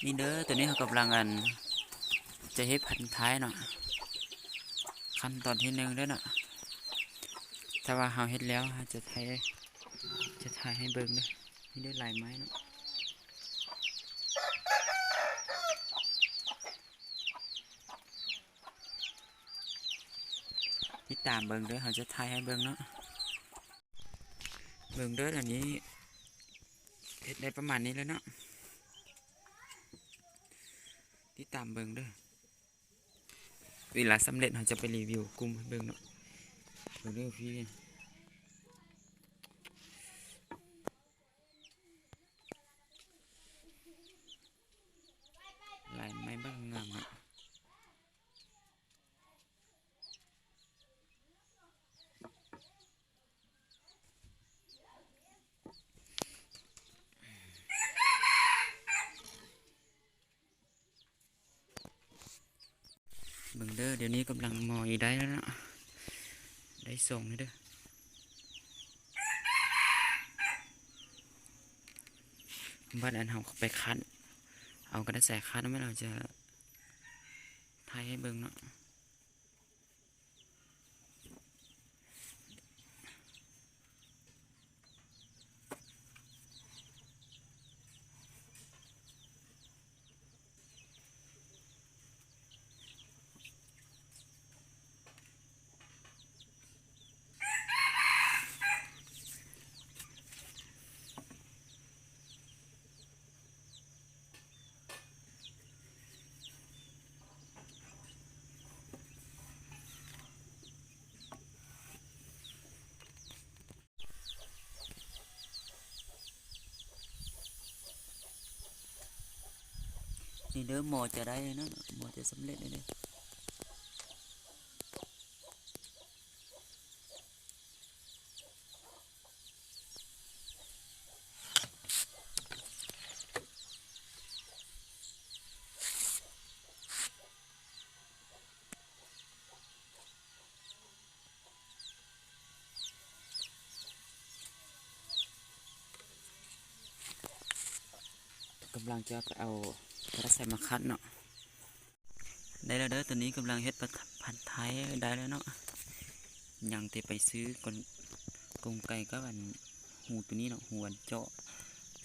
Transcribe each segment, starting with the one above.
ນີ້ເດີ ຕອນນີ້ເຮົາກຳລັງ ອັນ ຈະເຮັດພັນທ້າຍເນາະ ຂັ້ນຕອນທີໜຶ່ງເດີເນາະ. ຖ້າວ່າເຮົາເຮັດແລ້ວ ເຮົາຈະຖ່າຍ ຈະຖ່າຍໃຫ້ເບິ່ງເດີ. ນີ້ເດີ ລາຍໄມ້ເນາະ. ຕິດຕາມເບິ່ງເດີ ເຮົາຈະຖ່າຍໃຫ້ເບິ່ງເນາະ. ເບິ່ງເດີ ອັນນີ້ເຮັດໄດ້ປະມານນີ້ແລ້ວເນາະ. ຕິດຕາມເບິ່ງເດີ ເວລາສຳເລັດເຮົາຈະໄປຣີວິວກຸ່ມໃຫ້ເບິ່ງເນາະ. ເບິ່ງເດີພີ່ ລາຍໄມ້ບັກງາມເນາະ. ເບິ່ງເດີ ດຽວນີ້ກຳລັງໝໍອີກໄດ້ແລ້ວເນາະ ໄດ້ສອງແລ້ວເດີ. ບັດອັນເຮົາໄປຄັດ ເອົາກະດາດຊາຍຄັດມາ ເຮົາຈະຖ່າຍໃຫ້ເບິ່ງເນາະ. ນີ້ເດີ ໝໍຈະໄດ້ແລ້ວເນາະ ໝໍຈະສຳເລັດແລ້ວເດີ. ກຳລັງຈະໄປເອົາກະດາດຊາຍມາຄັດເນາະ. ໄດ້ແລ້ວເດີ ຕອນນີ້ກຳລັງເຮັດພັນທ້າຍໄດ້ແລ້ວເນາະ. ຍັງແຕ່ໄປຊື້ກົນ ກົນໄກກັບອັນຮູໂຕນີ້ເນາະ ຮູອັນເຈາະ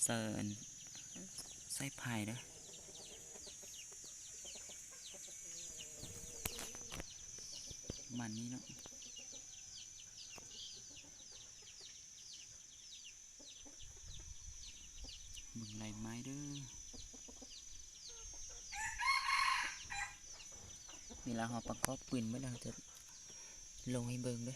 ໃສ່ອັນ ໃສ່ພາຍເດີ ປະມານນີ້ເນາະ. ເບິ່ງລາຍໄມ້ເດີ ເວລາເຮົາປະກອບປືນເໝິດແລ້ວ ເຮົາຈະລົງໃຫ້ເບິ່ງເດີ.